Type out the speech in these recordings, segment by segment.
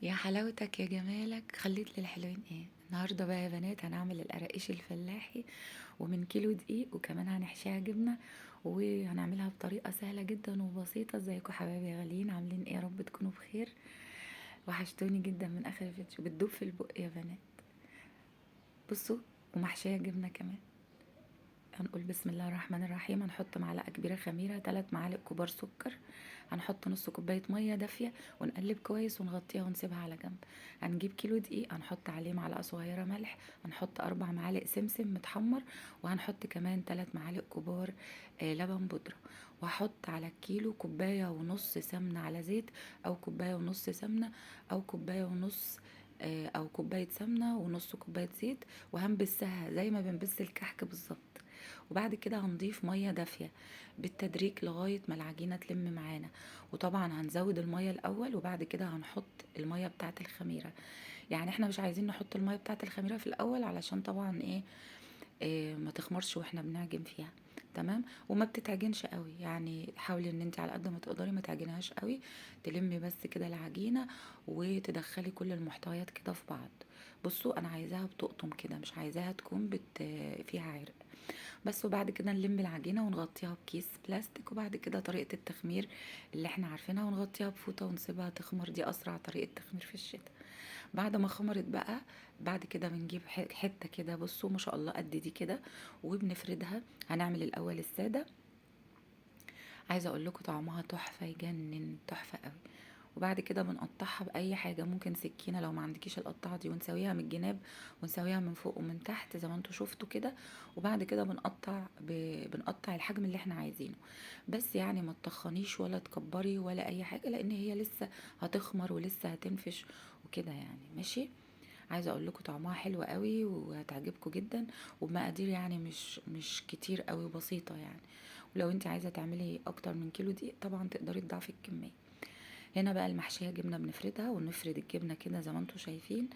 يا حلاوتك يا جمالك، خليت للحلوين ايه النهارده بقى يا بنات؟ هنعمل القراقيش الفلاحي ومن كيلو دقيق، وكمان هنحشيها جبنه وهنعملها بطريقة سهلة جدا وبسيطة. ازيكم حبايبي يا غاليين، عاملين ايه؟ يا رب تكونوا بخير. وحشتوني جدا من اخر فيديو، بتدوب في البق يا بنات. بصوا، ومحشيه جبنه كمان. هنقول بسم الله الرحمن الرحيم. هنحط معلقه كبيرة خميره، 3 معالق كبار سكر، هنحط نص كوباية مية دافيه ونقلب كويس ونغطيها ونسيبها على جنب. هنجيب كيلو دقيق، هنحط عليه معلقه صغيرة ملح، هنحط 4 معالق سمسم متحمر، وهنحط كمان 3 معالق كبار لبن بودره، وهحط على الكيلو كوباية ونص سمنه على زيت، او كوباية ونص سمنه، او كوباية ونص، او كوباية سمنه ونص كوباية زيت، وهنبسها زي ما بنبس الكحك بالظبط. وبعد كده هنضيف مية دافيه بالتدريج لغاية ما العجينة تلم معانا، وطبعا هنزود المية الاول وبعد كده هنحط المية بتاعه الخميره. يعني احنا مش عايزين نحط المية بتاعه الخميره في الاول علشان طبعا ايه ما تخمرش واحنا بنعجن فيها، تمام؟ وما بتتعجنش قوي، يعني حاولي ان انت على قد ما تقدري ما تعجنهاش قوي، تلمي بس كده العجينة وتدخلي كل المحتويات كده في بعض. بصوا انا عايزاها بتقطم كده، مش عايزاها تكون فيها عرق بس. وبعد كده نلم العجينة ونغطيها بكيس بلاستيك، وبعد كده طريقه التخمير اللي احنا عارفينها، ونغطيها بفوطه ونسيبها تخمر. دي اسرع طريقه تخمير في الشتاء. بعد ما خمرت بقى، بعد كده بنجيب حتة كده، بصوا ما شاء الله قد دي كده، وبنفردها. هنعمل الاول السادة، عايزه اقول لكم طعمها تحفة، يجنن، تحفة قوي. وبعد كده بنقطعها باي حاجة، ممكن سكينة لو ما عندكيش القطعة دي، ونسويها من الجناب ونسويها من فوق ومن تحت زي ما انتوا شفتوا كده. وبعد كده بنقطع الحجم اللي احنا عايزينه، بس يعني ما تطخنيش ولا تكبري ولا اي حاجة، لان هي لسه هتخمر ولسه هتنفش وكده يعني، ماشي؟ عايزه اقول لكم طعمها حلو قوي وهتعجبكم جدا، وبمقادير يعني مش كتير قوي، بسيطة يعني. ولو انت عايزه تعملي اكتر من كيلو دقيق طبعا تقدري تضاعفي الكمية. هنا بقى المحشيه جبنه بنفردها، ونفرد الجبنة كده زي ما انتم شايفين،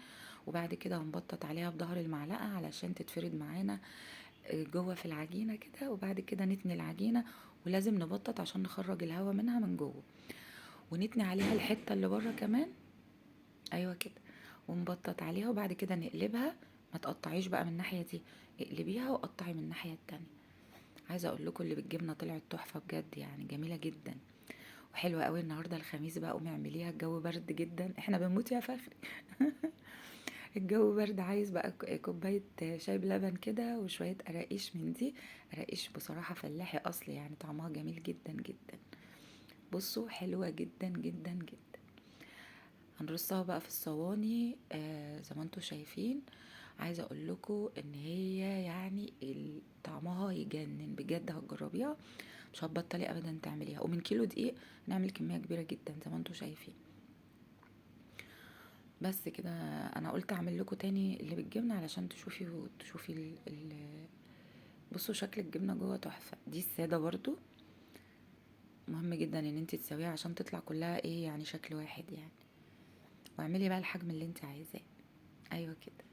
وبعد كده هنبطط عليها بظهر المعلقة علشان تتفرد معانا جوه في العجينة كده. وبعد كده نتني العجينة، ولازم نبطط عشان نخرج الهواء منها من جوه، ونتني عليها الحتة اللي بره كمان، ايوه كده، ونبطط عليها. وبعد كده نقلبها، ما تقطعيش بقى من الناحية دي، اقلبيها وقطعي من الناحية التانية. عايزه اقول لكم اللي بالجبنه طلعت تحفة بجد، يعني جميلة جدا وحلوه قوي. النهارده الخميس بقى، قومي اعمليها، الجو برد جدا، احنا بنموت يا فخري. الجو برد، عايز بقى كوباية شاي بلبن كده وشوية قراقيش من دي. قراقيش بصراحة فلاحي اصلي، يعني طعمها جميل جدا جدا. بصوا حلوة جدا جدا جدا. هنرصها بقى في الصواني، زي ما انتوا شايفين. عايزه اقول لكم ان هي يعني طعمها يجنن بجد، هتجربيها مش هتبطلي ابدا تعمليها. ومن كيلو دقيق نعمل كمية كبيرة جدا زي ما انتوا شايفين. بس كده انا قلت اعمل لكم تاني اللي بالجبنه علشان تشوفي بصوا شكل الجبنة جوه تحفة. دي السادة برضو مهم جدا ان انت تسويها عشان تطلع كلها ايه يعني شكل واحد يعني. واعملي بقى الحجم اللي انت عايزاه، ايوه كده.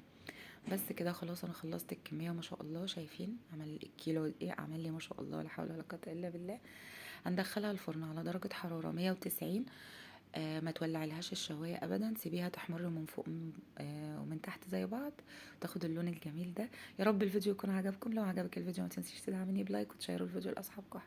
بس كده خلاص انا خلصت الكمية ما شاء الله. شايفين عمل الكيلو ايه، عمل لي ما شاء الله لا حول ولا قوة الا بالله. هندخلها الفرن على درجه حرارة 190، ما تولعلهاش الشوايه ابدا، سيبيها تحمر من فوق ومن تحت زي بعض، تاخد اللون الجميل ده. يا رب الفيديو يكون عجبكم. لو عجبك الفيديو ما تنسيش تدعميني ب like وتشيروا الفيديو لاصحابكم.